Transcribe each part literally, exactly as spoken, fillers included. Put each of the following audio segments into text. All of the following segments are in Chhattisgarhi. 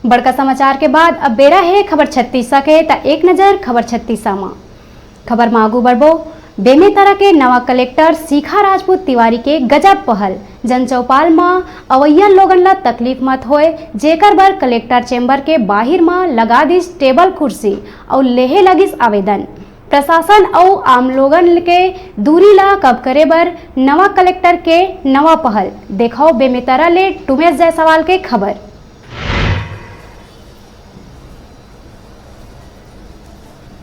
बड़का समाचार के बाद अब बेरा हे खबर छत्तीसा के, त एक नजर खबर छत्तीसा म। खबर म आगू बढ़बो। बेमेतरा के नवा कलेक्टर शिखा राजपूत तिवारी के गजब पहल, जनचौपाल म अवइया लोगन ल तकलीफ मत होय, जेकर बर कलेक्टर चेंबर के बाहिर म लगा दिस टेबल कुर्सी अउ लेहे लगिस आवेदन। प्रशासन अउ आम लोगन के दूरी ला कम करे बर नवा कलेक्टर के नवा पहल। देखव बेमेतरा ले टुमेश जायसवाल के खबर।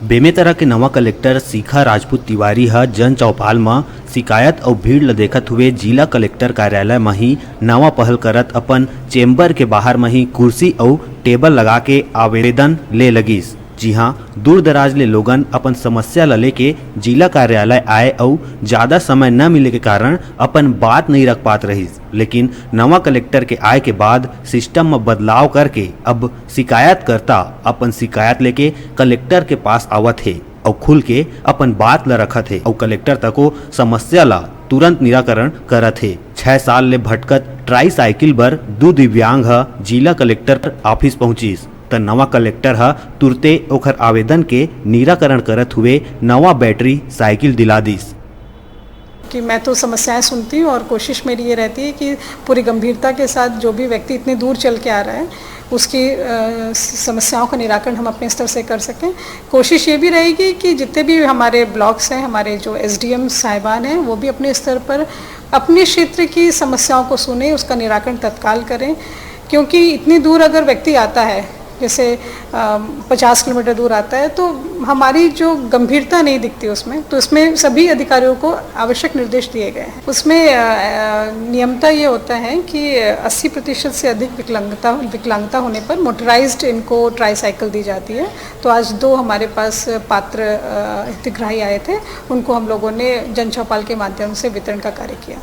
बेमेतरा के नवा कलेक्टर शिखा राजपूत तिवारी ह जन चौपाल म शिकायत अउ भीड़ ल देखत हुए जिला कलेक्टर कार्यालय म ही नवा पहल करत अपन चेंबर के बाहर म ही कुर्सी अउ टेबल लगा के आवेदन ले लगिस। जिहां दूर दराज ले लोगन अपन समस्या ल लेके जिला कार्यालय आए अउ ज्यादा समय न मिले के कारण अपन बात नइ रख पात रहिस, लेकिन नवा कलेक्टर के आए के बाद सिस्टम म बदलाव करके अब शिकायतकर्ता अपन शिकायत लेके कलेक्टर के पास आवत हे अउ खुल के अपन बात ल रखत हे अउ कलेक्टर तको समस्या ल तुरंत निराकरण करत हे। छह साल ले भटकत ट्राईसाइकिल बर दू दिव्यांग ह जिला कलेक्टर ऑफिस पहुंचिस, त नवा कलेक्टर ह तुरते ओखर आवेदन के निराकरण करत हुए नवा बैटरी साइकिल दिला दिस। कि मैं तो समस्याएं सुनती हूँ और कोशिश मेरी ये रहती है कि पूरी गंभीरता के साथ जो भी व्यक्ति इतनी दूर चल के आ रहा है, उसकी अ, स-, समस्याओं का निराकरण हम अपने स्तर से कर सकें। कोशिश ये भी रहेगी कि जितने भी हमारे ब्लॉक्स हैं, हमारे जो एसडीएम साहिबान हैं, वो भी अपने स्तर पर अपने क्षेत्र की समस्याओं को सुने, उसका निराकरण तत्काल करें, क्योंकि इतनी दूर अगर व्यक्ति आता है, जैसे पचास किलोमीटर दूर आता है, तो हमारी जो गंभीरता नहीं दिखती उसमें, तो इसमें सभी अधिकारियों को आवश्यक निर्देश दिए गए हैं। उसमें अ, अ, नियमता ये होता है कि अस्सी प्रतिशत से अधिक विकलांगता विकलांगता होने पर मोटराइज्ड इनको ट्राईसाइकिल दी जाती है। तो आज दो हमारे पास पात्र अ, हितग्राही आए थे, उनको हम लोगों ने जनचौपाल के माध्यम से वितरण का कार्य किया।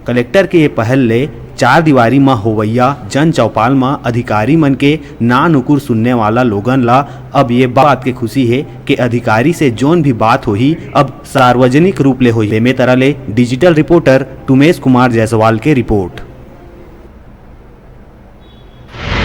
कलेक्टर के ये पहल ले चार दीवारी म होवइया जन चौपाल म अधिकारी मन के ना नुकुर सुनने वाला लोगन ला अब ये बात के खुशी हे कि अधिकारी से जोन भी बात होही, अब सार्वजनिक रूप ले होही। बेमेतरा ले डिजिटल रिपोर्टर टुमेश कुमार जायसवाल के रिपोर्ट।